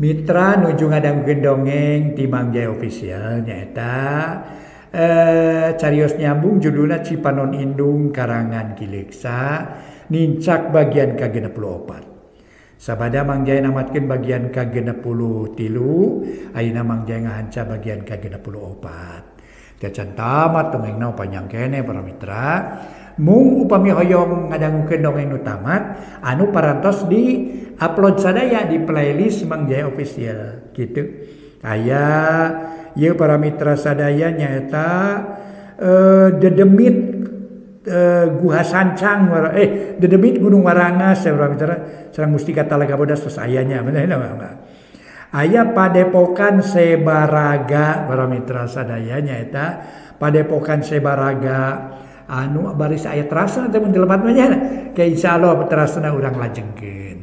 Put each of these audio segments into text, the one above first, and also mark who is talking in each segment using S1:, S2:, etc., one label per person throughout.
S1: Mitra nuju ngadangukeun dongeng ti Mang Jaya Official nyaeta carios nyambung judulna Cipanon Indung karangan Ki Leuksa nincak bagian ka-64. Sabada Mang Jaya namatkeun bagian ka-63, ayeuna Mang Jaya ngahanca bagian ka-64. Teu can tamat dongengna panjang keneh para mitra. Mung upami hoyong ngadangukeun dongeng nu tamat anu parantos di upload sadaya di playlist Mang Jaya Official gitu. Aya ieu para mitra sadaya nyaeta dedemit Guha Sancang dedemit Gunung Warangas para mitra sareng Mustika Talaga Bodas terus ayanya aya Padepokan Sebaraga para mitra sadaya nyaeta Padepokan Sebaraga anu baris aya terasna teh mun dilepat mah nya ke insyaallah terasna urang lajengkeun.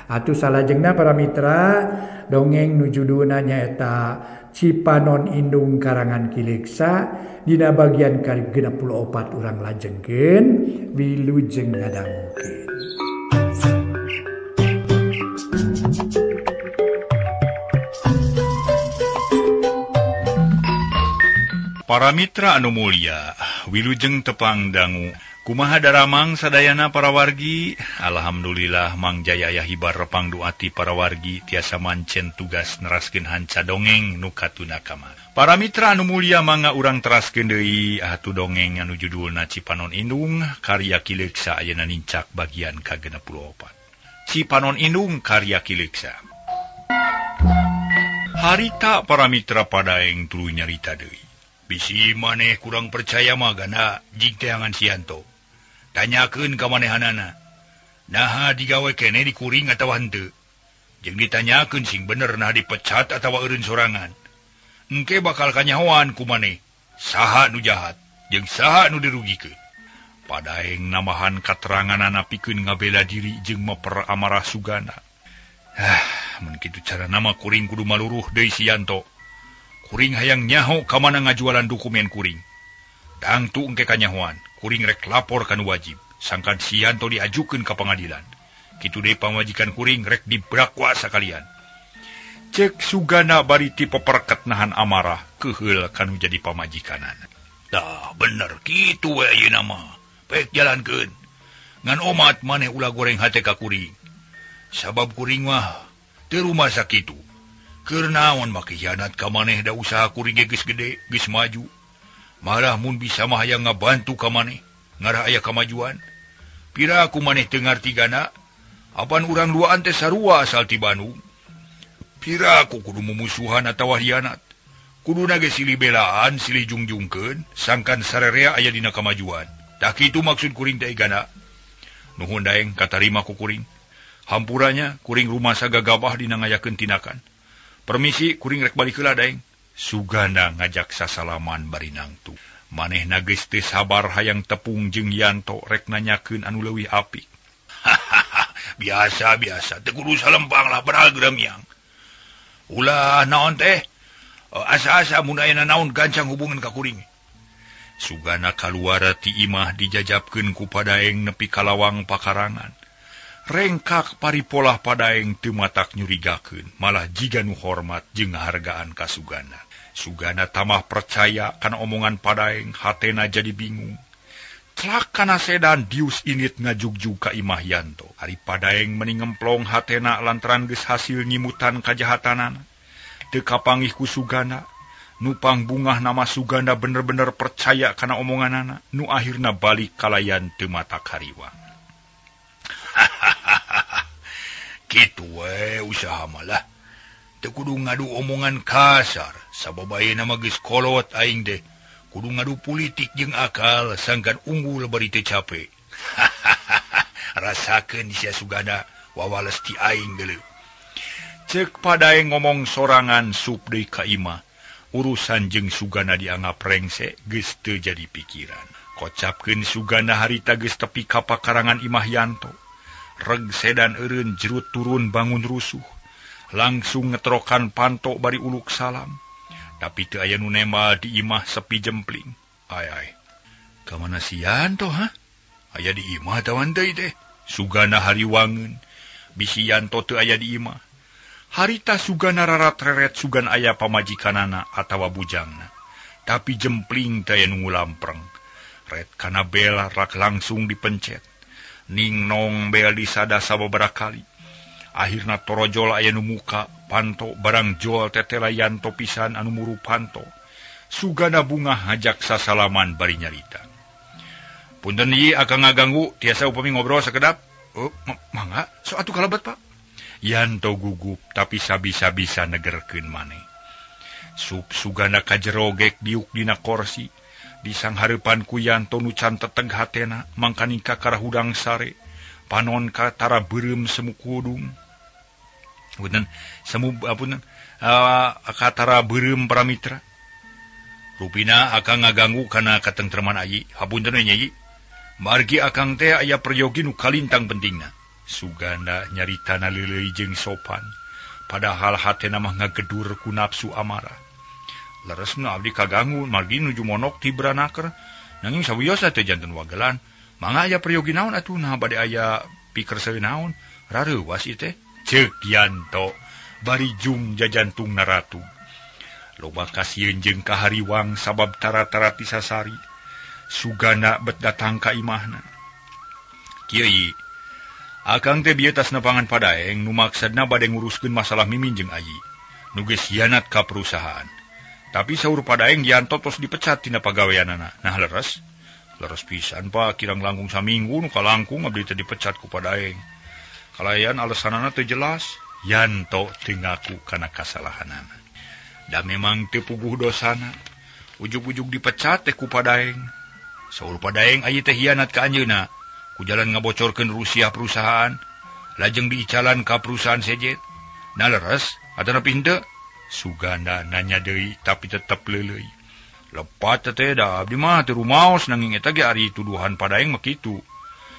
S1: Atuh salajengna para mitra dongeng nu judulna nyaeta Cipanon Indung karangan Ki Leuksa dina bagian ka-64 urang lajengkeun wilujeng ngadangukeun.
S2: Para mitra anu mulia, wilujeng tepang dangu. Kumaha daramang sadayana para wargi? Alhamdulillah Mang Jaya aya hibar repang duati para wargi tiasa mancen tugas neraskeun hanca dongeng nu katuna kamari. Para mitra anu mulia mangga urang teraskeun deui atuh dongeng anu judulna Cipanon Indung karya Ki Leuksa ayeuna nincak bagian ka-64. Cipanon Indung karya Ki Leuksa. Harita para mitra padaeng tuluy nyarita deui. Bisi maneh kurang percaya mah gana jig teangan Sianto. Tanyakeun ka manehanana. Naha digawe keneh dikuring atawa henteu. Jeung ditanyakeun sing bener naha dipecat atawa eureun sorangan. Engke bakal kanyahoan ku maneh saha nu jahat jeung saha nu dirugikeun. Padaeng nambahan kateranganana pikeun ngabela diri jeung meper amarah Sugana. Mun kitu carana mah kuring kudu maluruh deui Sianto. Kuring hayang nyaho ka mana ngajualan dokumen kuring. Tangtu engke kanyahoan, kuring rek lapor kanu wajib, sangkan Sianto diajukeun ka pangadilan. Kitu deui pamajikan kuring rek dibrakwa sakalian. Cek Sugana bari ti peperket nahan amarah, keuheul kanu jadi pamajikanana. Tah bener kitu we ayeuna mah. Pek jalankeun. Ngan omat maneh ulah goreng hate ka kuring. Sabab kuring mah teu rumasa kitu. Keur naon make hianat ka maneh da usaha kuring ge geus gede, geus maju. Malah mun bisa mah hayang ngabantu ka maneh, ngarah aya kamajuan. Pira ku maneh teu ngarti gana, apan urang duaan teh sarua asal ti Bandung. Pira ku kudu mumusuhan atawa hianat. Kuduna ge silih belaan, silih jungjungkeun, sangkan sarerea aya dina kamajuan. Tah kitu maksud kuring teh gana. Nuhun daeng katarima ku kuring. Hampuranya kuring rumasa gagabah dina ngayakeun tindakan. Permisi kuring rek balik heula daeng. Sugana ngajak sasalaman bari nangtu. Manehna geus teu sabar hayang tepung jeung Yanto rek nanyakeun anu leuwih apik. Biasa-biasa teu kudu salempang lah beral gremiang. Ulah naon teh? Asa-asa mun aya naon gancang hubungan ka kuring. Sugana kaluar ti imah dijajabkeun ku padaeng nepi ka lawang pakarangan. Rengkak paripolah padaeng teu matak nyurigakeun, malah jiga nu hormat jeung ngahargaan ka Sugana. Sugana tamah percaya kana omongan padaeng, hatena jadi bingung. Tlak kana sedan dius init ngajugjug ka imah Yanto. Ari padaeng meni ngemplong hatena lantaran geus hasil nyimutan kajahatanana. Teu kapanggih ku Sugana, nu pangbungah nama Sugana bener-bener percaya kana omonganana, nu akhirna balik kalayan teu matak hariwang. Kitu we usaha malah. Teu kudu ngadu omongan kasar, sabab ayeuna mah geus kolot aing teh. Kudu ngadu politik jeung akal sangkan unggul bari teu cape. Rasakeun sia Sugana wawales ti aing deuleu. Cek padaeng ngomong sorangan sup deui ka imah. Urusan jeung Sugana dianggap rengse geus teu jadi pikiran. Kocapkeun Sugana harita geus tepi ka pakarangan imah Yanto. Reg sedan eureun jerut turun bangun rusuh. Langsung ngetrokan panto bari uluk salam. Tapi teu aya nu nembal di imah sepi jempling. Ai ai. Ka mana si Yanto ha? Aya di imah tawan deui teh. Sugana hariwangeun. Bisi Yanto teu aya di imah. Harita Sugana rarat-reret sugan aya pamajikanana atawa bujangna. Tapi jempling teh nu ngulampreng. Ret kana bel rak langsung dipencet. Ning nong bel disada sababaraha kali. Akhirna torojol aya nu muka panto barang jol tetela Yanto pisan anu muru panto. Sugana bunga hajak sasalaman bari nyarita. Punten ieu akang ngaganggu tiasa upami ngobrol sakedap. Oh, mangga so atuh kalebet Pak. Yanto gugup tapi sabisa-bisa negerkeun maneh. Sup Sugana kajerogek diuk dina korsi. Disanghareupan ku Yanto nu can teteg hatena mangkaning kakara hudang sare. Panon katara beureum semu kudung. Punten semu apunten katara beureum para mitra. Rupina akang ngaganggu kana katentreman ayi. Hapunten we nya ieu. Margi akang teh aya peryogi nu kalintang pentingna. Sugana nyaritana leuleuy jeung sopan. Padahal hatena mah ngagedur ku nafsu amarah. Leresna abdi kaganggu margi nuju monok ti branaker. Nanging sawios teh janten wagelan. Mangga aya peryogi naon atuh nah bade aya pikerseun naon. Rareuwas ieu teh. Ceuk Yanto bari jung jajantungna ratu. Loba kasieun jeung kahariwang sabab tara-tara ti sasari. Sugana bet datang ka imahna. Kieu ieu. Akang teh bieu tas nepangan padaeng nu maksadna bade nguruskeun masalah Mimin jeung Ayi. Nu geus hianat ka perusahaan. Tapi saur padaeng Yanto tos dipecat tina pagaweanana. Nah leres. Leres pisan Pak, kirang langkung saminggu nu kalangkung abdi teh dipecat ku padaeng. Kalayan alesanana teu jelas. Yanto teu ngaku kana kasalahanana. Da memang teu puguh dosana. Ujug-ujug dipecat teh ku padaeng. Saur padaeng Ayi teh hianat ka anjeunna. Ku jalan ngabocorkeun Rusia perusahaan, lajeng diicalan ka perusahaan sejet. Nah leres atanapi henteu? Sugana nanya deui tapi tetep leuleuy. Lepat teh da abdi mah teu rumaos nanging eta ge ari tuduhan padaeng mah kitu.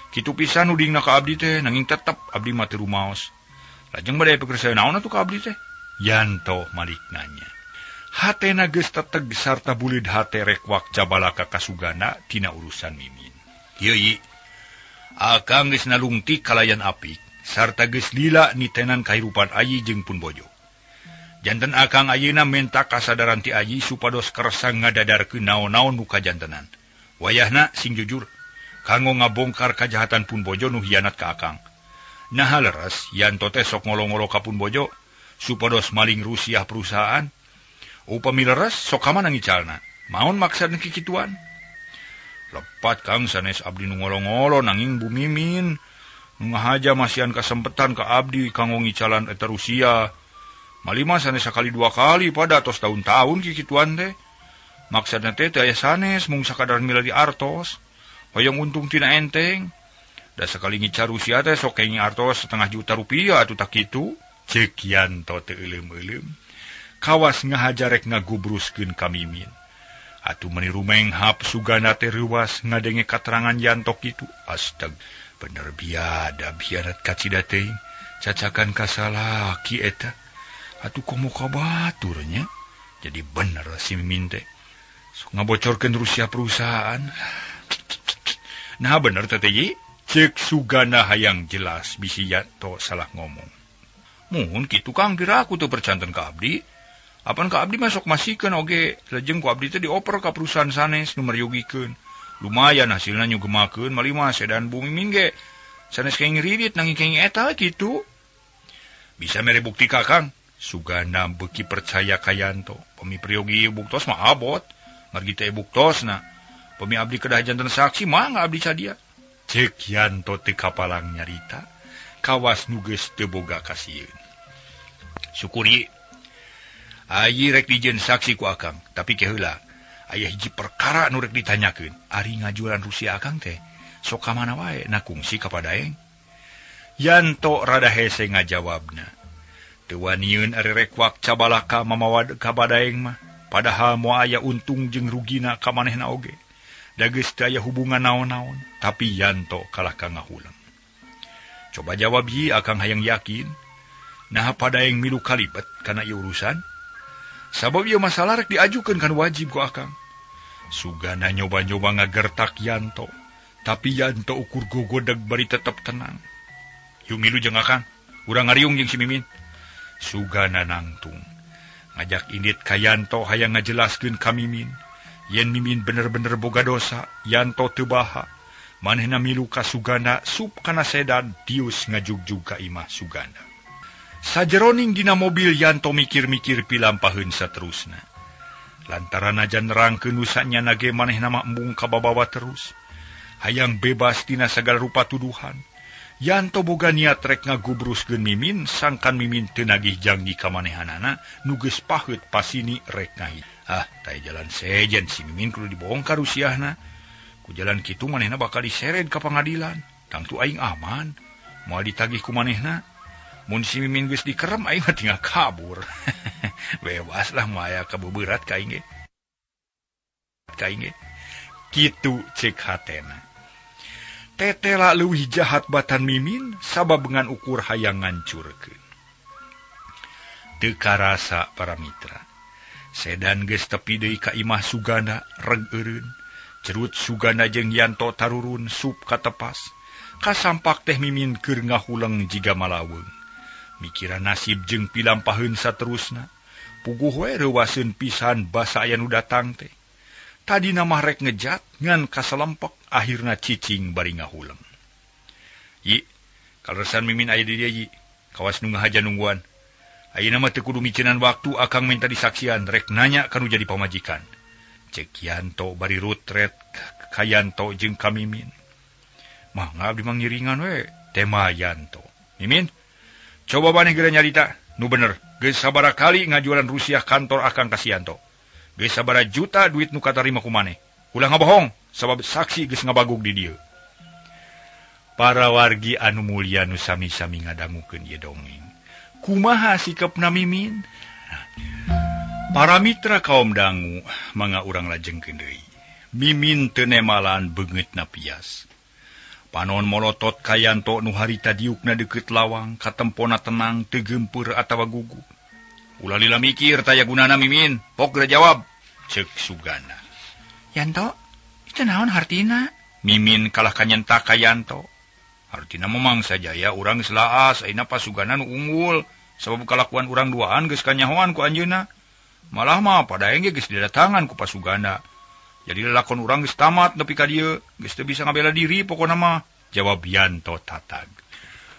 S2: Kitu pisan udingna ka abdi teh nanging tetep abdi mah teu rumaos. Lajeng bade pekersa naon atuh ka abdi teh? Yanto malik nanya. Hatena geus teteg sarta buleud hate rek wak cabalaka ka Sugana tina urusan Mimin. Kieu ieu. Akang geus nalungtik kalayan apik sarta geus lila nitenan kahirupan Ayi jeung pun bojo. Janten akang ayeuna menta kasadaran ti Ayi supados kersa ngadadarkeun naon-naon nu kajantenan. Wayahna sing jujur kanggo ngabongkar kajahatan pun bojo nu hianat ka akang. Naha leres Yanto teh sok ngolo-ngolo ka pun bojo supados maling Rusia perusahaan. Upami leres sok ka mana ngicalna? Maon maksad kikituan? Lepat Kang sanes abdi nu ngolo-ngolo nanging Bu Mimin nu ngahaja masihan kasempetan ka abdi kanggo ngicalan eta Rusia. Malima sanes sakali dua kali pada tos tahun-tahun kikituan teh. Maksudna teh teu aya sanes mung sakadar milari artos. Hoyong untung tina enteng. Da sakali ngicar Rusia teh sok kenging artos 500 juta rupiah atuh tak kitu. Ceuk Yanto teu euleum-euleum. Kawas ngahaja rek ngagubruskeun ka Mimin. Atuh meuni rumenghap Sugana teh reuwas ngadenge katerangan Yanto kitu. Astag, bener biadab hianat kacida teuing. Cacakan kasalaki eta. Atuh komo ka batur nya. Jadi bener si Mimin teh. Sok ngabocorkeun Rusia perusahaan. Nah bener teh teh. Ceuk Sugana hayang jelas bisi Yanto salah ngomong. Muhun kitu Kang piraku teu percanten ka abdi. Apan ka abdi masuk masikeun oge, lajeng ku abdi teh dioper ka perusahaan sanes nu meryogikeun. Lumayan hasilna nyugemakeun malima sedan bumi mingge. Sanes kenging ridit nanging kenging eta kitu. Bisa mere bukti ka Kang? Sugana beuki percaya ka Yanto. Pami priyogi buktos mah abot, margi teh buktosna. Pami abdi kedah janten saksi mangga abdi sadia. Ceuk Yanto teu kapalang nyarita, kawas nu geus teu boga kasieun. Syukuri Ayi rek dijieun saksi ku akang, tapi ke heula aya hiji perkara nu rek ditanyakeun. Ari ngajualan Rusia akang teh sok ka mana wae na kungsi ka padaeng. Yanto rada hese ngajawabna. Teu wanieun ari rek wak cabalaka mamawa ka padaeng mah, padahal moal aya untung jeung rugina ka manehna oge. Da geus teu aya hubungan naon-naon, tapi Yanto kalah ka ngahuleng. Coba jawab yi akang hayang yakin. Naha padaeng milu kalibet kana ieu urusan? Sabab ieu masalah rek diajukeun kan wajib ku akang. Sugana nyoba-nyoba ngagertak Yanto, tapi Yanto ukur gogodeg bari tetep tenang. Yuk milu jeung akang, urang ngariung jeung si Mimin. Sugana nangtung. Ngajak indit ka Yanto hayang ngajelaskeun ka Mimin. Yen Mimin bener-bener boga dosa, Yanto teu baha. Manehna milu ka Sugana sup kana sedan dius ngajugjug ka imah Sugana. Sajeroning dina mobil Yanto mikir-mikir pilampaheun saterusna. Lantaran aja nerangkeun nu sanyana ge manehna mah embung kababawa terus. Hayang bebas tina sagala rupa tuduhan. Yanto boga niat rek ngagubruskeun Mimin sangkan Mimin teu nagih janji ka manehanana nu geus paheut pasini rek ngahi. Ah, tah jalan sejen si Mimin kudu dibongkar usiahna. Ku jalan kitu manehna bakal diseret ka pangadilan. Tangtu aing aman. Moal ditagih ku manehna. Mun si Mimin geus dikerem aing mah tinggal kabur. Bebas lah moal aya kabeberat ka aing ge. Ka aing ge. Kitu cek hatena. Tetela leuwih jahat batan Mimin sabab ngan ukur hayang ngancurkeun. Teu karasa para mitra. Sedan geus tepi deui ka imah Sugana reg eureun. Cerut Sugana jeung Yanto tarurun sup ka tepas. Kasampak teh Mimin keur ngahuleng jiga malaweung. Mikiran nasib jeung pilampaheun saterusna. Puguh we reuwaseun pisan basa aya nu datang teh. Tadina mah rek ngejat ngan kaselempek akhirna cicing bari ngahuleng. Yi, kaleresan Mimin aya di dieu yi. Kawas nu ngahaja nungguan. Ayeuna mah teu kudu micenan waktu akang minta disaksian rek nanya kanu jadi pamajikan. Cek Yanto bari rutret ka Yanto jeung ka Mimin. Mah ngabdi mangiringan we tema Yanto. Mimin, coba maneh geura nyarita nu bener. Geus sabaraha kali ngajualan Rusiah kantor akang ka si Yanto. Geus sabaraha juta duit nu katarima ku maneh. Ulah ngabohong sabab saksi geus ngabagug di dieu. Para wargi anu mulia nu sami-sami ngadangukeun ieu dongeng. Kumaha sikapna Mimin? Para mitra kaum dangu mangga urang lajengkeun deui. Mimin teu nemalan beungeutna pias. Panon molotot ka Yanto nu harita diukna deukeut lawang katempona tenang teu geumpeur atawa gugup. Ulah lila mikir taya gunana Mimin, pok geura jawab. Ceuk Sugana. Yanto, itu naon hartina? Mimin kalah kanyentak ka Yanto. Hartina memang sajaya urang geus laas, ayeuna pasugana nu unggul. Sabab kalakuan urang duaan geus kanyahoan ku anjeunna. Malah mah padaeng ge geus didatangan ku pasugana. Jadi lelakon urang geus tamat nepi ka dieu, geus teu bisa ngabela diri pokona mah. Jawab Yanto tatag.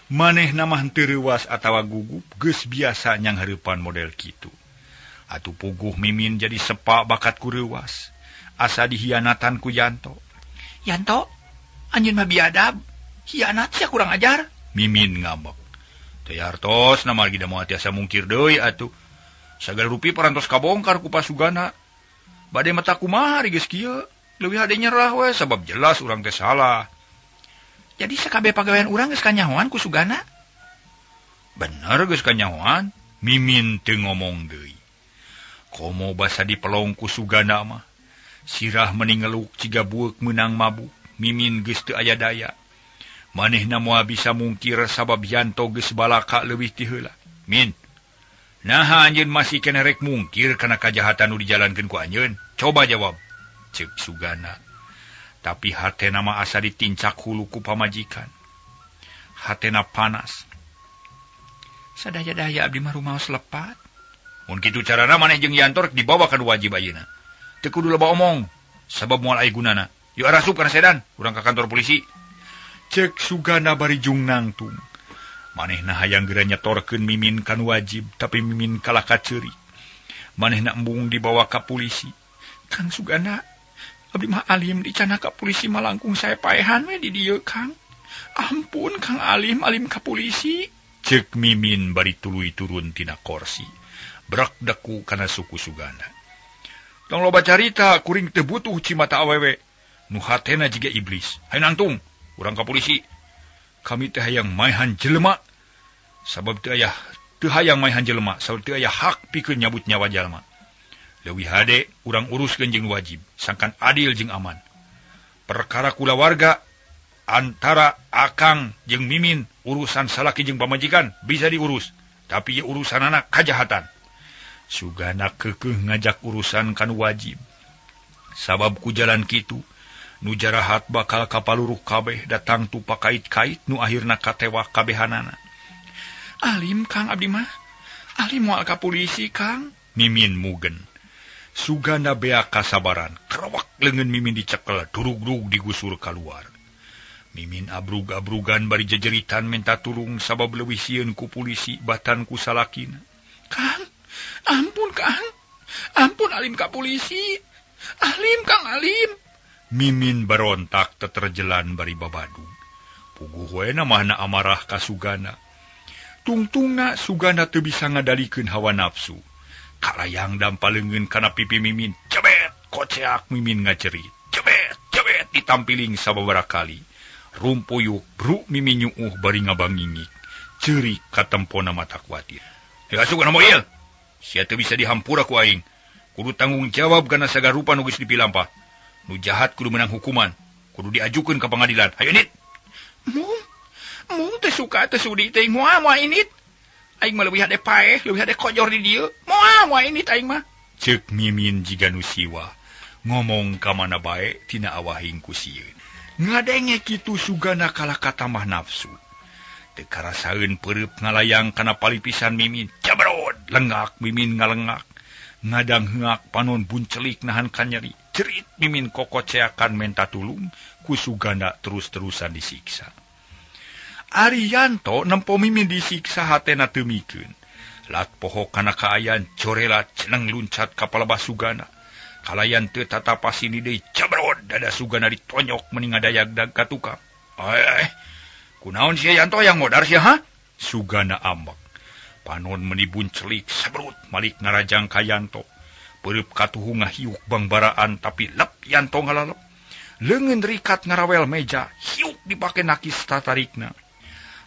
S2: Manehna mah henteu reuwas atawa gugup geus biasa nyangheurepan model kitu. Atuh puguh Mimin jadi sepak bakat ku reuwas. Asa dihianatan ku Yanto. Yanto, anjeun mah biadab. Hianat sia kurang ajar. Mimin ngambek. Teu hartos na margi da moal tiasa mungkir deui atuh. Sagala rupi parantos kabongkar ku pasugana. Bade mata kumaha ari geus kieu? Leuwih hade nyerah we sabab jelas urang teh salah. Jadi sakabeh pagawean urang geus kanyahoan ku Sugana? Bener geus kanyahoan. Mimin teu ngomong deui. Komo basa dipelong ku Sugana mah. Sirah meni ngeluk ciga bueuk meunang mabuk. Mimin geus teu aya daya. Manehna moal bisa mungkir sabab Yanto geus balaka leuwih ti heula. Min, naha anjeun masih keneh rek mungkir kana kajahatan nu dijalankeun ku anjeun? Coba jawab. Ceuk Sugana. Tapi hatena mah asa ditincak hulu ku pamajikan. Hatena panas. Sadaya-daya abdi mah rumaos lepat. Mun kitu carana maneh jeung Yanto rek dibawa ka nu wajib ayeuna. Teu kudu loba omong sabab moal aya gunana. Yuk arasup kana sedan, urang ka kantor polisi. Cek Sugana bari jung nangtung. Manehna hayang geura nyetorkeun Mimin ka nu wajib, tapi Mimin kalah kaceurik. Manehna embung dibawa ka polisi. Kang Sugana, abdi mah alim dicana ka polisi mah langkung saya paehan we di dieu Kang. Ampun Kang Alim, alim ka polisi. Ceuk Mimin bari tuluy turun tina korsi. Brak deku kana suku Sugana. Tong loba carita kuring teu butuh cimata awewe. Nu hatena jiga iblis. Hayu nangtung, urang ka polisi. Kami teh hayang maehan jelema. Sabab teu aya teu hayang maehan jelema, sabab teu aya hak pikeun nyabut nyawa jalma. Leuwih hade urang uruskeun jeung wajib, sangkan adil jeung aman. Perkara kulawarga antara akang jeung Mimin, urusan salaki jeung pamajikan bisa diurus, tapi ieu urusanana kajahatan. Sugana keukeuh ngajak urusan kan wajib. Sabab ku jalan kitu, nu jarahat bakal kapaluruh kabeh datang tu pakait-kait nu akhirna katewa kabehanana. Alim Kang abdi mah. Alim moal ka polisi Kang. Mimin mugen. Suganda beak kasabaran, kerewak leungeun Mimin dicekel, durug-durug digusur kaluar. Mimin abrug-abrugan bari jejeritan minta tulung sabab leuwih sieun ku polisi batan ku salakina. Kang, ampun Kang. Ampun alim ka polisi. Alim Kang alim. Mimin berontak teterjelan bari babadug. Puguh we namahna amarah ka Suganda. Tungtungna Suganda teu bisa ngadalikeun hawa nafsu. Kalayang dampa leungeun kana pipi Mimin, cebet koceak Mimin ngacerit. Cebet, cebet ditampiling sababaraha kali. Rumpuyuk bruk Mimin nyuuh bari ngabangingik. Ceurik katempona mata kuatir. Heuh asup kana mobil. Sia teu bisa dihampura ku aing. Kudu tanggung jawab kana sagarupa nu geus dipilampah. Nu jahat kudu menang hukuman. Kudu diajukeun ka pangadilan. Hayu nit. Mung, mung teu suka teu sudi teh moal moal init. Aing mah leuwih hade paeh, leuwih hade kojor di dieu. Moal moal init aing mah. Ceuk Mimin jiga nu siwa. Ngomong ka mana bae tina awahing ku sieun. Ngadenge kitu Suganda kalah katamah nafsu. Teu karasaeun peureub ngalayang kana palipisan Mimin. Cabrod, lengak Mimin ngalengak. Ngadang heungak panon buncelik nahan kanyeri. Cerit Mimin kokoceakan menta tulung ku Suganda terus-terusan disiksa. Ari Yanto nempo Mimin disiksa hatena teu mikeun. Lat poho kana kaayaan corela ceneng luncat ka palebah Suganda. Kalayan teu tatapasini deui cabrod dada Suganda ditonyok meni ngadayagdag ka tukang. Kunaon sia Yanto yang modar sia ha? Suganda ambek. Panon meni buncelik sebrut malik ngarajang ka Yanto. Peureub katuhu ngahiuk bangbaraan tapi lep Yanto ngalalep. Leungeun rikat ngarawel meja, hiuk dipake nakis tatarikna.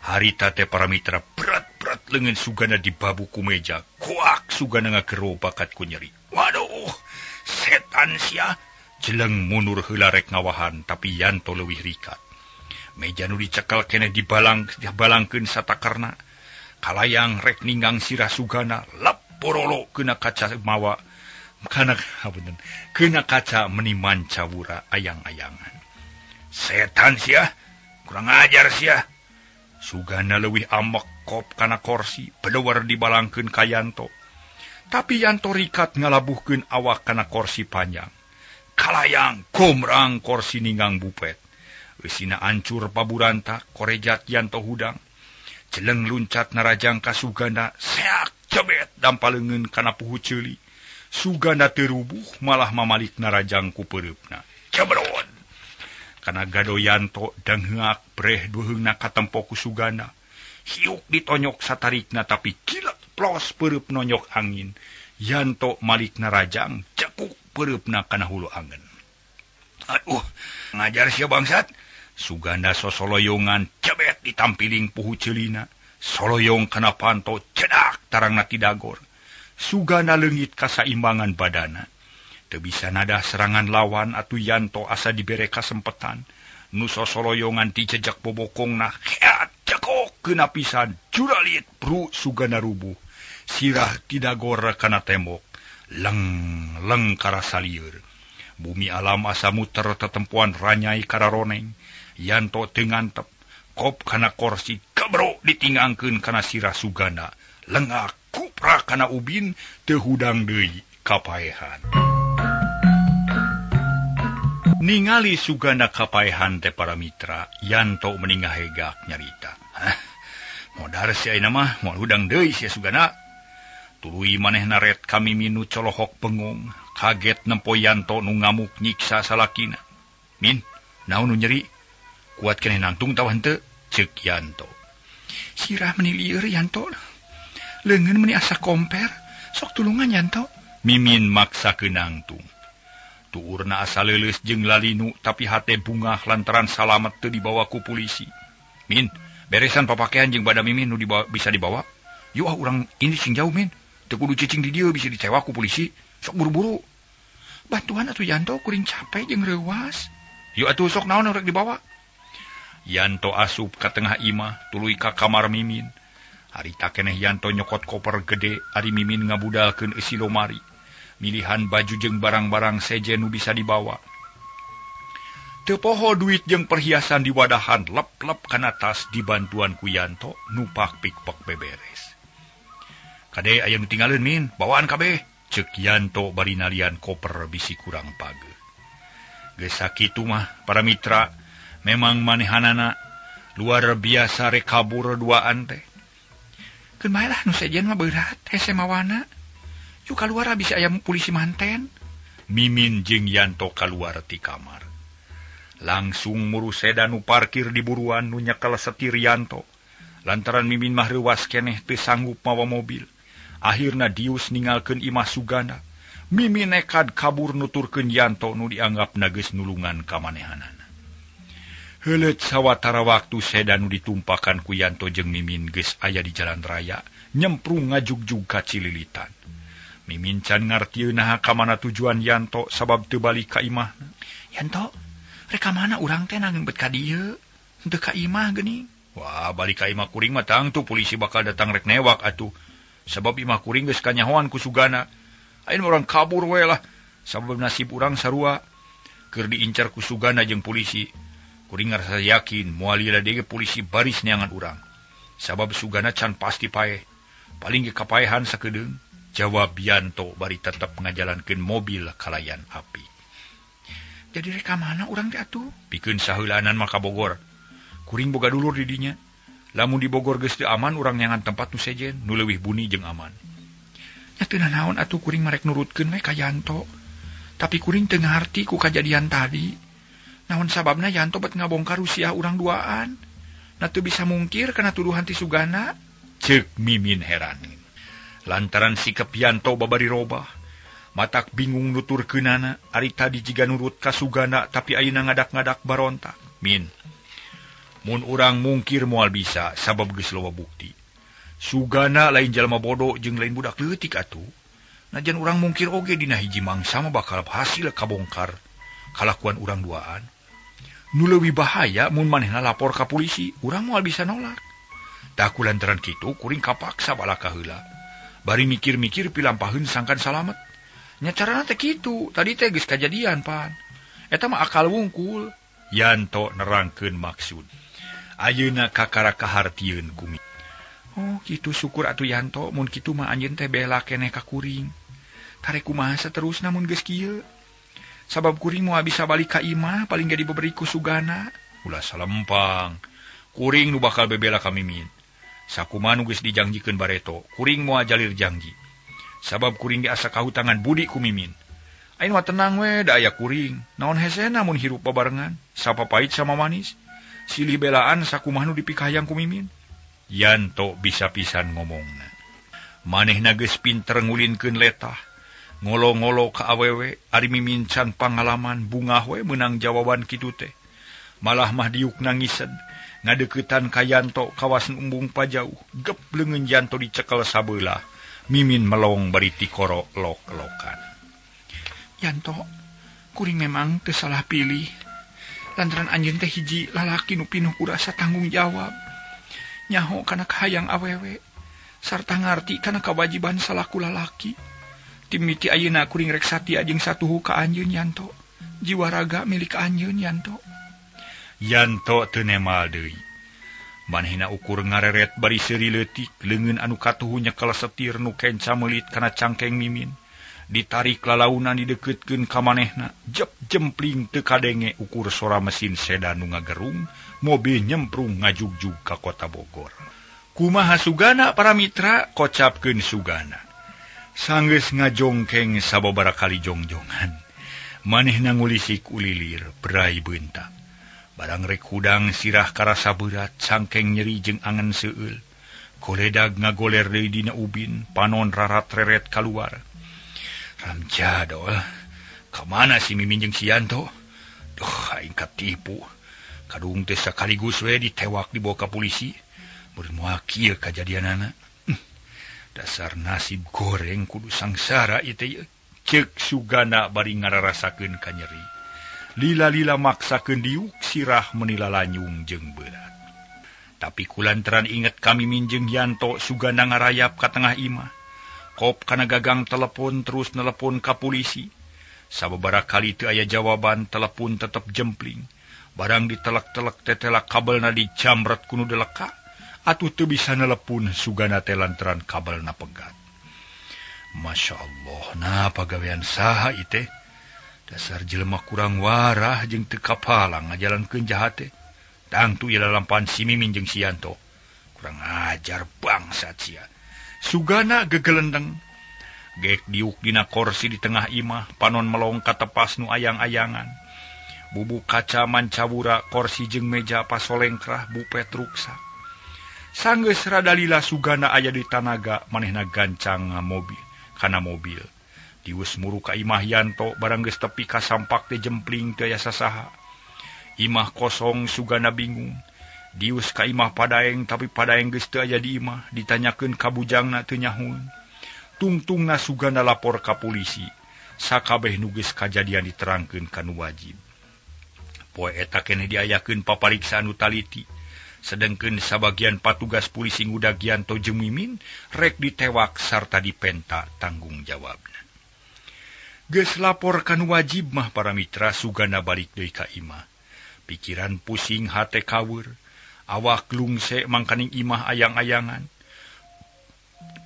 S2: Harita teh para mitra berat-berat leungeun Suganda dibabu ku meja. Kuak Suganda ngagero bakat ku nyeri. Waduh, setan sia. Jeleng mundur heula rek ngawahan tapi Yanto leuwih rikat. Meja nu dicekel keneh dibalangkeun satakerna. Kalayang rek ninggang sirah Suganda, lep borolo kena kaca mawa. Kana hapunten, kena kaca meni mancawura ayang-ayangan. Setan sia, kurang ajar sia. Suganda leuwih ambek kop kana korsi, bedewar dibalangkeun ka Yanto. Tapi Yanto rikat ngalabuhkeun awak kana korsi panjang. Kalayang gomrang korsi ninggang bupet. Eusina ancur paburanta, korejat Yanto hudang. Jeleng luncat narajang ka Suganda, seak cebet dampa leungeun kana puhu ceuli. Suganda teu rubuh malah mamalik narajang ku peureupna. Cebrod. Kana gado Yanto dangheak breh duheungna katempo ku Suganda. Hiuk ditonyok satarikna tapi kilat plos peureub nonyok angin. Yanto malik narajang cekuk peureupna kana hulu angen. Aduh, ngajar sia bangsat. Suganda sosoloyongan cebet ditampiling puhu ceulina. Soloyong kana panto cedak tarangna tidagor. Suganda leungit kasaimbangan badana. Teu bisa nada serangan lawan atuh Yanto asa dibere kasempetan. Nu sosoloyongan dijejak bobokongna heat cekok keuna pisan juralit bru Suganda rubuh. Sirah tidagor kana tembok. Leng leng karasa lieur. Bumi alam asa muter tetempuan ranyai kararoneng. Yanto teu ngantep. Kop kana korsi kebro ditinggangkeun kana sirah Suganda. Lengak kupra kana ubin teu hudang deui kapaehan. Ningali Suganda kapaehan teh para mitra, Yanto meni ngahegak nyarita. Hah, modar sia ayeuna mah moal hudang deui sia Suganda. Tuluy manehna ret ka Mimin nu colohok bengong, kaget nempo Yanto nu ngamuk nyiksa salakina. Min, naon nu nyeri? Kuat keneh nangtung tawa henteu? Ceuk Yanto. Sirah meni lieur Yanto. Leungeun meni asa komper, sok tulungan Yanto. Mimin maksa nangtung. Tuurna asa leuleus jeung lalinu tapi hate bungah lantaran salamet teu dibawa ku polisi. Min, beresan papakean jeung bada Mimin nu dibawa, bisa dibawa. Yuk ah urang ini sing jauh Min. Teu kudu cicing di dieu bisa dicewa ku polisi. Sok buru-buru. Bantuan atuh Yanto kuring capek jeung reuwas. Yuk atuh sok naon rek dibawa. Yanto asup ka tengah imah tuluy ka kamar Mimin. Harita keneh Yanto nyokot koper gede, ari Mimin ngabudalkeun eusi lomari. Milihan baju jeung barang-barang sejen nu bisa dibawa. Teu poho duit jeung perhiasan diwadahan lep-lep kana tas dibantuan ku Yanto nu pak pikpek beberes. Kade aya nu tinggaleun Min, bawaan kabeh. Ceuk Yanto bari nalian koper bisi kurang page. Geus sakitu mah para mitra, memang manehanana luar biasa rek kabur duaan teh. Keun bae lah nu sejen mah berat hese mawana. Yuk kaluar bisa aya polisi manten. Mimin jeung Yanto kaluar ti kamar. Langsung muru sedan nu parkir di buruan nu nyekel setir Yanto. Lantaran Mimin mah reuwas keneh teu sanggup mawa mobil. Akhirna dius ninggalkeun imah Sugana. Mimin nekad kabur nuturkeun Yanto nu dianggapna geus nulungan ka manehanana. Heuleut sawatara waktu sedan nu ditumpakan ku Yanto jeung Mimin geus aya di jalan raya, nyemprung ngajugjug ka Cililitan. Mimin can ngartieun naha ka mana tujuan Yanto sabab teu balik ka imahna. Yanto, rek ka mana urang teh nangeun bet ka dieu? Henteu ka imah geuning. Wah, balik ka imah kuring mah tangtu polisi bakal datang rek newak atuh. Sabab imah kuring geus kanyahoan ku Sugana. Ayeuna urang kabur we lah. Sabab nasib urang sarua keur diincar ku Sugana jeung polisi. Kuring ngarasa yakin moal lila deui polisi baris neangan urang. Sabab Sugana can pasti paeh. Paling ge kapaehan sakedeung. Jawab Yanto bari tetep ngajalankeun mobil kalayan api. Jadi rek ka mana urang teh atuh? Pikeun saheulaanan mah ka Bogor. Kuring boga dulur di dinya. Lamun di Bogor geus teu aman urang neangan tempat nu sejen, nu leuwih buni jeung aman. Nya teu nanaon atuh kuring mah rek nurutkeun we ka Yanto. Tapi kuring teu ngarti ku kajadian tadi. Naon sababna Yanto bet ngabongkar rusiah urang duaan? Na teu bisa mungkir kana tuduhan ti Sugana? Ceuk Mimin heran. Lantaran sikap Yanto babari robah, matak bingung nuturkeunana, ari tadi jiga nurut ka Sugana tapi ayeuna ngadak-ngadak barontak. Min, mun urang mungkir moal bisa sabab geus loba bukti. Sugana lain jalma bodoh jeung lain budak leutik atuh. Najan urang mungkir oge dina hiji mangsa mah bakal hasil kabongkar kalakuan urang duaan. Nu leuwih bahaya mun manehna lapor ka polisi, urang moal bisa nolak. Tah ku lantaran kitu kuring kapaksa balaka heula. Bari mikir-mikir pilampaheun sangkan salamet. Nya carana teh kitu, tadi teh geus kajadian pan. Eta mah akal wungkul. Yanto nerangkeun maksud. Ayeuna kakara kahartieun ku. Oh, kitu syukur atuh Yanto, mun kitu mah anjeun teh bela keneh ka kuring. Tarek kumaha saterusna mun geus kieu. Sabab kuring moal bisa balik ka imah, paling ge dibeberi ku Sugana. Ulah salempang. Kuring nu bakal bebela ka Mimin. Sakumaha nu geus dijangjikeun bareto, kuring moal jalir jangji. Sabab kuring ge asa kahutangan budi ku Mimin. Ayeuna mah tenang we, da aya kuring. Naon hesena mun hirup babarengan, sapapait sama manis. Silih belaan sakumaha nu dipikahayang ku Mimin. Yanto bisa pisan ngomongna. Manehna geus pinter ngulinkeun letah. Ngolo-ngolo ka awewe, ari Mimin can pangalaman bungah we meunang jawaban kitu teh. Malah mah diuk nangiseun. Ngadeukeutan ka Yanto kawasan embung pajauh. Gep leungeun Yanto dicekel sabeulah. Mimin melong bari tikoro lok-lokan. Yanto, kuring memang teu salah pilih. Lantaran anjeun teh hiji lalaki nu pinuh ku rasa tanggung jawab. Nyaho kana kahayang awewe sarta ngarti kana kawajiban salaku lalaki. Timiti ayeuna kuring rek satia jeung satuhu ka anjeun Yanto. Jiwa raga milik anjeun Yanto. Yanto teu nemal deui. Manehna ukur ngareret bari seuri leutik, leungeun anu katuhu nyekel setir nu kenca meulit kana cangkeng Mimin. Ditarik lalaunan didekeutkeun ka manehna, jep jempling teu kadenge ukur sora mesin sedan nu ngagerung, mobil nyemprung ngajugjug ka kota Bogor. Kumaha Sugana para mitra kocapkeun Sugana. Sanggeus ngajongkeng sababaraha kali jongjongan. Manehna ngulisik ulilir berai beunta. Barang rek hudang sirah karasa berat, cangkeng nyeri jeung angen seueul. Koledag ngagoler deui dina ubin, panon rarat-reret kaluar. Ramjadol, ka mana si Mimin jeung si Yanto? Duh, aing katipu. Kadung teh sakaligus we ditewak dibawa ka polisi. Mun moal kieu kajadianana. Dasar nasib goreng kudu sangsara ieu teh. Ceuk Sugana bari ngararasakeun ka nyeri. Lila-lila maksakeun diuk sirah menila lanyung jeung berat. Tapi kulantaran inget ka Mimin jeung Yanto, Sugana ngarayap ka tengah imah. Kop kana gagang telepon terus nelepon ka polisi. Sababaraha kali teu aya jawaban, telepon tetep jempling. Barang ditelek-telek tetelak kabelna dicamret ku nu deleka, atuh teu bisa nelepon Sugana teh lantaran kabelna pegat. Masya Allah, nah pagawean saha ieu teh? Dasar jelema kurang warah jeung teu kapalang ngajalankeun jahat teh. Tangtu ieu lalampan si Mimin jeung si Yanto. Kurang ajar bangsat sia. Sugana gegelendeng. Gek diuk dina korsi di tengah imah, panon melong ka tepas nu ayang-ayangan. Bubuk kaca mancawura korsi jeung meja pasolengkrah bupet ruksak. Sanggeus rada lila Sugana aya di tanaga manehna gancang mobil kana mobil. Dius muru ka imah Yanto barang geus tepi ka sampak teh jempling teu aya sasaha. Imah kosong Sugana bingung. Dius ka imah Padaeng tapi Padaeng geus teu aya di imah, ditanyakeun ka bujangna teu nyahueun. Tungtungna Sugana lapor ka polisi. Sakabeh nu geus kajadian diterangkeun ka nu wajib. Poe eta keneh diayakeun papariksaan nu taliti. Sedengkeun sabagian patugas polisi ngudag Yanto jeung Mimin rek ditewak sarta dipenta tanggung jawabna. Geus lapor ka nu wajib mah para mitra Sugana balik deui ka imah. Pikiran pusing hate kaweur, awak lungse mangkaning imah ayang-ayangan.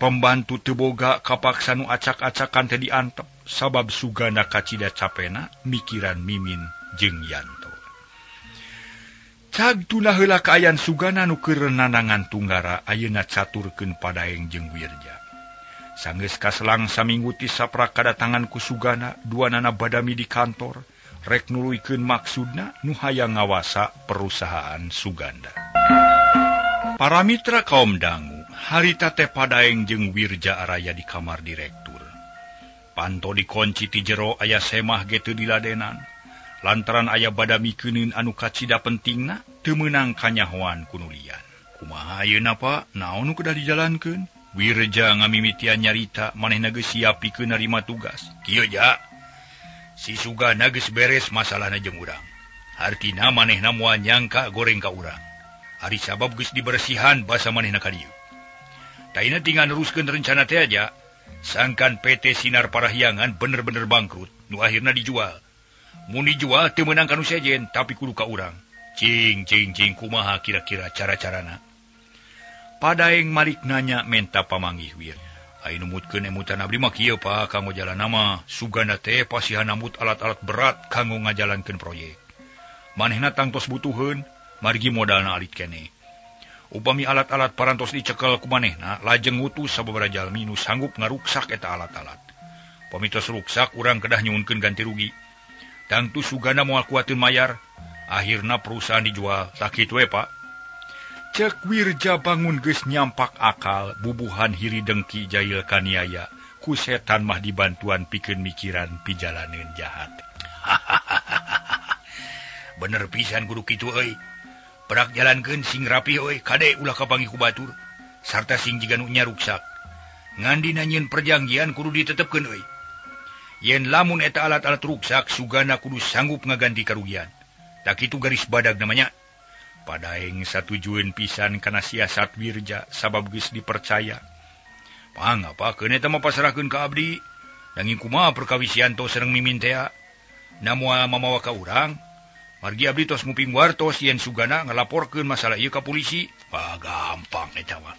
S2: Pembantu teu boga kapaksa nu acak-acakan teh diantep sabab Sugana kacida capena mikiran Mimin jeung Yanto. Cag tuna heula kaayaan Sugana nu keur nanangan tunggara ayeuna caturkeun Padaeng jeung Wirja. Sanggeus kaselang saminggu ti saprak kadatangan ku Sugana, duanana badami di kantor rek nuluykeun maksudna nu hayang ngawasa perusahaan Suganda. Para mitra kaum dangu, harita teh Padaeng jeung Wirja araya di kamar direktur. Panto dikunci ti jero aya semah ge teu diladenan. Lantaran aya badami keuneun anu kacida pentingna teu meunang kanyahoan ku nu lian. Kumaha ayeuna Pak? Naon nu kedah dijalankeun? Wirja ngamimitian nyarita manehna geus siap pikeun narima tugas. Kieu ja. Si Sugana geus beres masalahna jeung urang. Hartina manehna moal nyangka goreng ka urang. Ari sabab geus dibersihan basa manehna ka dieu. Taina tinggal neruskeun rencana teh aja. Sangkan PT Sinar Parahyangan bener-bener bangkrut, nu akhirna dijual. Mun dijual teu meunang ka nu sejen, tapi kudu ka urang. Cing cing cing kumaha kira-kira cara-carana. Padaeng malik nanya menta pamanggih Wir. Ai numutkeun emutan abdi mah kieu Pak, kanggo jalan mah Sugana teh pasihan nambut alat-alat berat kanggo ngajalankeun proyek. Manehna tangtos butuheun, margi modalna alit keneh. Upami alat-alat parantos dicekel ku manehna, lajeng ngutus sababaraha jalmi nu sanggup ngaruksak eta alat-alat. Pami tos ruksak urang kedah nyuhunkeun ganti rugi. Tangtu Sugana moal kuateun mayar, akhirna perusahaan dijual. Sakitu we Pak. Cek Wirja bangun geus nyampak akal, bubuhan hiri dengki jail kaniaya, ku setan mah dibantuan pikeun mikiran pijalaneun jahat. Bener pisan kudu kitu euy. Perak jalankeun sing rapi euy, kade ulah kapanggih ku batur. Sarta sing jiga nu nya ruksak. Ngan dina nyieun perjanjian kudu ditetepkeun euy. Yen lamun eta alat-alat ruksak, Sugana kudu sanggup ngaganti karugian. Tak kitu garis badag namanya. Padaeng satujueun pisan kana siasat Wirja sabab geus dipercaya. Pangapakeun eta mah pasrahkeun ka abdi. Nanging kumaha perkawis Yanto sareng Mimin tea? Na moal mamawa ka urang. Margi abdi tos nguping wartos yen Sugana ngalaporkeun masalah ieu ka polisi. Wah, gampang eta mah.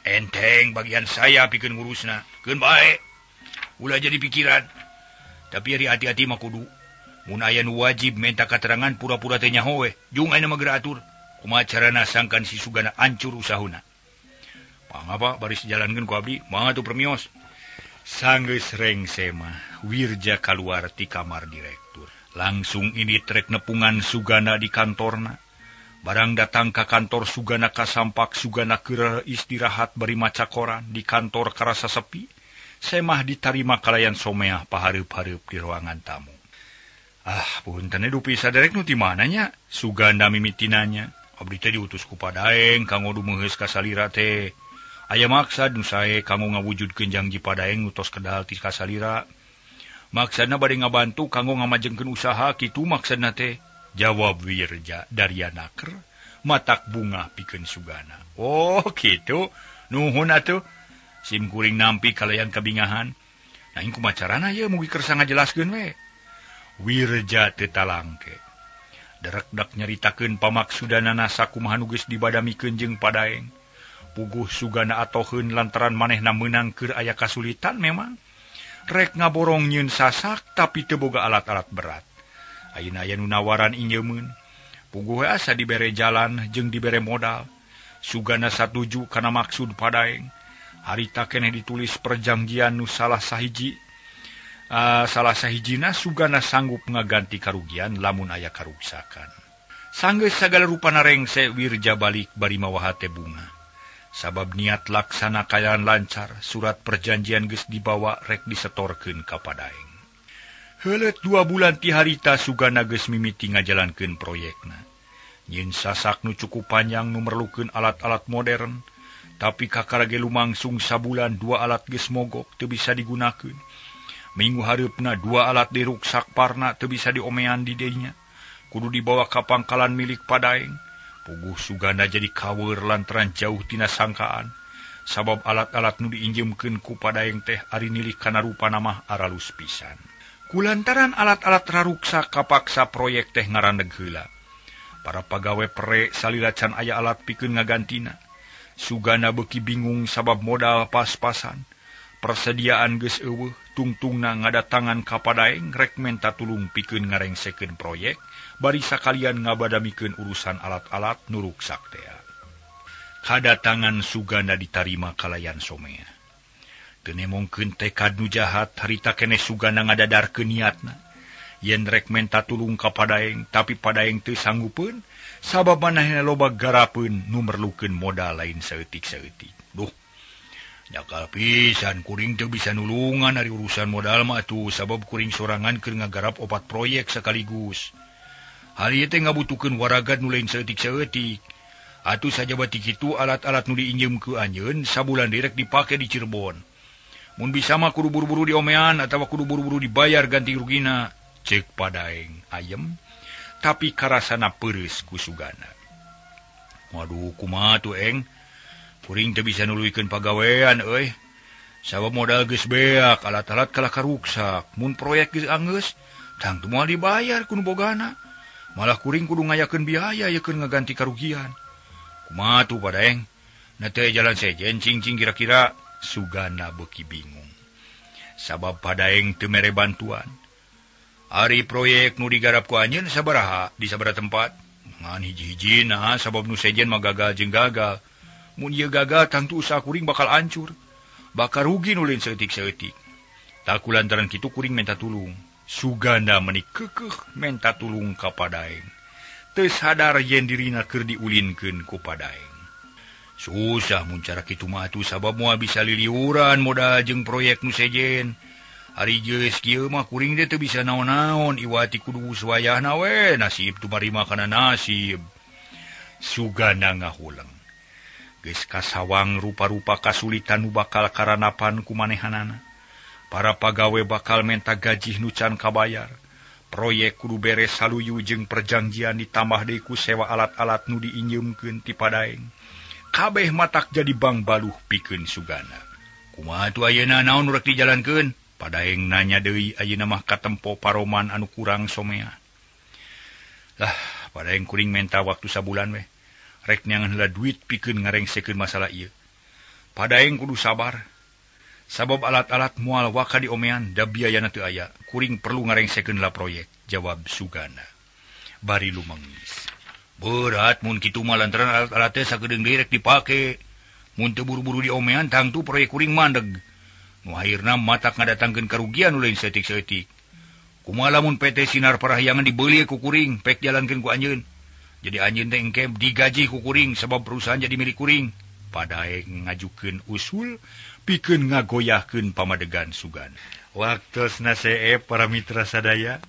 S2: Enteng bagian saya pikeun ngurusna. Keun bae. Ulah jadi pikiran. Tapi ari hati-hati mah kudu. Mun aya nu wajib minta katerangan pura-pura teh nyaho we. Jung ayeuna mah geura atur. Kumaha carana sangkan si Sugana ancur usahuna. Pangapa baris jalankeun ku abdi, mangga tuh permios. Sanggeus rengse mah Wirja kaluar ti kamar direktur. Langsung ini trek nepungan Sugana di kantorna. Barang datang ka kantor Sugana kasampak Sugana keur istirahat bari maca koran di kantor karasa sepi. Semah ditarima kalayan someah pahareup-hareup di ruangan tamu. Ah, punten dupi saderek nu ti mana nya? Suganda mimitinanya. Abdi teh diutus ku Padaeng kanggo dumeuheus ka salira teh. Aya maksad nu sae kanggo ngawujudkeun janji Padaeng nu tos kedal ti kasalira. Maksudna bade ngabantu kanggo ngamajengkeun usaha kitu maksudna teh. Jawab Wirja daria naker matak bunga pikeun Sugana. Oh, kitu. Nuhun atuh. Sim kuring nampi kalayan kabingahan. Nanging kumaha carana ieu mugi kersa ngajelaskeun we. Wirja teu talangke. Derekdak nyaritakeun pamaksudanana sakumaha nu geus dibadamikeun jeung Padaeng. Puguh Sugana atoheun lantaran manehna meunang keur aya kasulitan memang. Rek ngaborong nyeun sasak tapi teu boga alat-alat berat. Ayeuna aya nu nawaran injeumeun. Puguh asa dibere jalan jeung dibere modal. Sugana satuju kana maksud Padaeng. Harita keneh ditulis perjanjian nu salah sahiji. Salah sahijina Sugana sanggup ngaganti karugian lamun aya karuksakan. Sanggeus sagala rupana rengse Wirja balik bari mawa hate bunga. Sabab niat laksana kayan lancar, surat perjanjian geus dibawa rek disetorkeun ka Padaeng. Heuleut 2 bulan ti harita Sugana geus mimiti ngajalankeun proyekna. Nyeun sasak nu cukup panjang nu merlukeun alat-alat modern, tapi kakara ge lumangsung sabulan 2 alat geus mogok teu bisa digunakeun. Minggu hareupna 2 alat diruksak parna teu bisa diomean di dinya. Kudu dibawa ka pangkalan milik Padaeng. Puguh Sugana jadi kaweur lantaran jauh tina sangkaan. Sabab alat-alat nu diinjemkeun ku Padaeng teh ari nilik kana rupana mah aralus pisan. Kulantaran alat-alat raruksak kapaksa proyek teh ngarandeg heula. Para pagawe pere salila can aya alat pikeun ngagantina. Sugana beuki bingung sabab modal pas-pasan. Persediaan geus eueuh, tungtungna ngadatangan ka Padaeng rek menta tulung pikeun ngarengsekeun proyek, bari sakalian ngabadamikeun urusan alat-alat nu ruksak tea. Kadatangan Sugana ditarima kalayan somea. Teu nemongkeun tekad nu jahat, harita keneh Sugana ngadadarkeun niatna. Yen rek menta tulung ka Padaeng, tapi Padaeng teu sanggupeun, sabab manehna loba garapeun nu merlukeun modal lain saeutik-saeutik. Duh, nyakal pisan kuring teu bisa nulungan ari urusan modal mah atuh sabab kuring sorangan keur ngagarap 4 proyek sekaligus. Hari ieu teh ngabutuhkeun waragad nu lain saeutik-saeutik. Atuh sajaba ti kitu alat-alat nu diinjem ku anjeun sabulan direk dipake di Cirebon. Mun bisa mah kudu buru-buru diomean atawa kudu buru-buru dibayar ganti rugina. Ceuk Padaeng ayem tapi karasana peureus ku Sugana. Waduh kumaha tuh eng? Kuring teu bisa nuluykeun pagawean euy. Sabab modal geus beak, alat-alat kalah karuksak. Mun proyek geus anggeus, tangtu moal dibayar ku nu bogana. Malah kuring kudu ngayakeun biaya ye keur ngaganti karugian. Kumaha tuh Padaeng? Na teh jalan sejen cing-cing kira-kira. Sugana beuki bingung. Sabab Padaeng teu mere bantuan. Ari proyek nu digarap ku anjeun sabaraha di sabaraha tempat? Ngan hiji-hiji nah sabab nu sejen mah gagal jeung gagal. Mun ieu gagal tangtu usaha kuring bakal hancur. Bakal rugi nu lain saeutik-saeutik. Tak kulantaran kitu kuring menta tulung. Sugana meuni keukeuh menta tulung ka Padaeng. Teu sadar yen dirina keur diulinkeun ku Padaeng. Susah mun cara kitu mah atuh sabab moal bisa liliuran modal jeung proyek nu sejen. Ari geus kieu mah kuring teh teu bisa naon-naon iwati kudu wayahna we nasib tumarima kana nasib. Sugana ngahuleng. Geus kasawang rupa-rupa kasulitan nu bakal karanapan ku manehanana. Para pagawe bakal menta gajih nu can kabayar. Proyek kudu beres saluyu jeung perjanjian ditambah deui ku sewa alat-alat nu diinjeumkeun ti Padaeng. Kabeh matak jadi bangbaluh pikeun Sugana. Kumaha tuh ayeuna naon rek dijalankeun? Padaeng nanya deui ayeuna mah katempo paroman anu kurang somea. Lah, Padaeng kuring menta waktu sabulan weh. Rek neangan heula duit pikeun ngarengsekeun masalah ieu. Padaeng kudu sabar. Sabab alat-alat moal waka diomean da biayana teu aya. Kuring perlu ngarengsekeun lah proyek, jawab Sugana. Bari lumengis. Berat mun kitu mah lantaran alat-alat teh sakedeung deui rek dipake. Mun teu buru-buru diomean tangtu proyek kuring mandeg. Nu akhirna matak ngadatangkeun karugian nu lain saeutik-saeutik. Kumaha lamun PT Sinar Parahyangan dibeuli ku kuring, pek jalankeun ku anjeun. Jadi anjeun teh engke digaji ku kuring sabab perusahaan jadi milik kuring. Padaeng ngajukeun usul pikeun ngagoyahkeun pamadegan Sugana. Waktosna seep para mitra sadaya.